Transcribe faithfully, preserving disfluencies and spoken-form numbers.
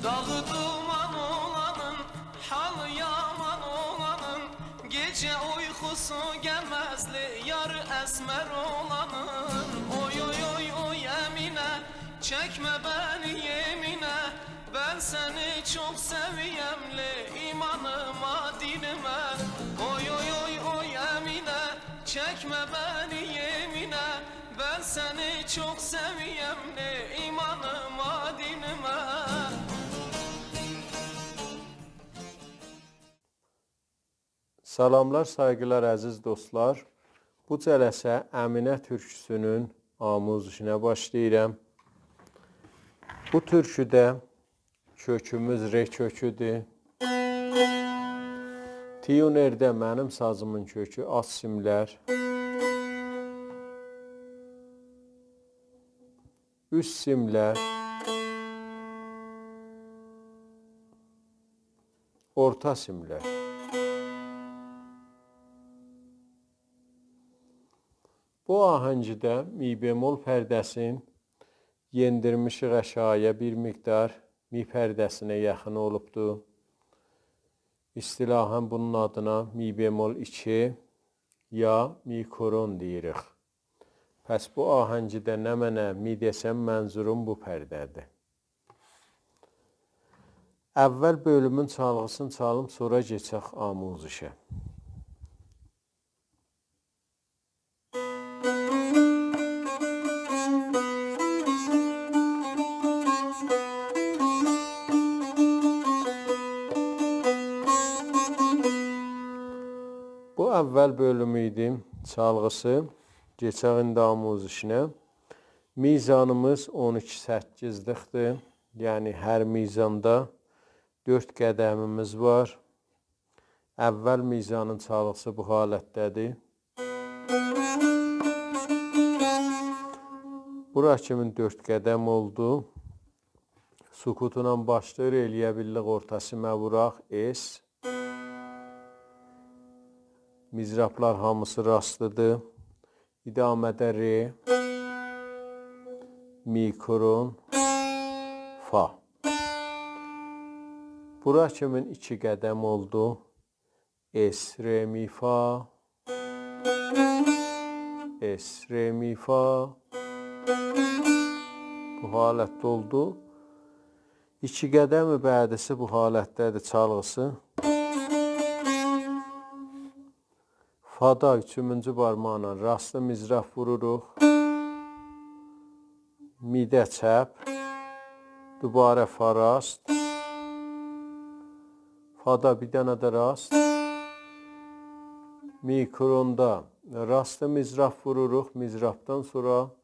داغی دومان اولانین، حالی یامان اولانین، گئجه اویخوسو گلمزلی یاری اسمر اولانین. اوی، اوی، اوی، اوی، امینه، چکمه منی یئمینه، من سنی چوخ سئویرملی ایمانیما، دینیمه. اوی، اوی، اوی، اوی، امینه، چکمه منی یئمینه، من سنی چوخ سئویرملی ایمانیما، دینیمه. سلاملار، سایغیلار، عزیز دوستلار. بو جلسه امینه تورکوسونون آموزشینه باشلاییرام. بو تورکوده کؤکوموز ر کؤکودور. تیونرده منیم سازیمین کؤکو آلت سیملر، اوست سیملر، اورتا سیملر. بو آهنگده می بمل پرده‌سین یئندیرمیشیک آشاغییا، بیر مقدار می پرده‌سینه یاخین اولوبدو. اصطلاحاً بونون آدینا می بمل ایکی یا می کرن دئییریک. پس بو آهنگده نمنه می دئسم، منظوروم بو پرده‌دیر. اول بؤلومون چالغیسینی چالیم، سونرا کئچک آموزشه. بو اول بؤلومو ایدی، چالغیسی. کئچک ایندی آموزشینه. میزانیمیز اون ایکی سککیزلیکدیر. یعنی هر میزاندا دؤرد قدمیمیز وار. اول میزانین چالغیسی بو حالتده‌دیر. بورا کیمین دؤرد قدم اولدو. سکوتلا باشلاییر، ائلیه بیللیک اورتا سیمه ووراق، اس. مضرابلار هامیسی راستیدیر. ادامه‌ده ر، می کرن، فا. بورا کیمین ایکی قدم اولدو. اس، ر، می، فا. اس، ر، می، فا. بو حالتده اولدو. ایکی قدم بعدیسی بو حالتده‌دیر، چالغیسی. فادا اوچومونجو بارماقلا راست مضراب ووروروق. می‌ده چپ. دوباره فا راست. فادا بیر دنه ده راست. می کرندا راست مضراب ووروروق. مضرابدان سونرا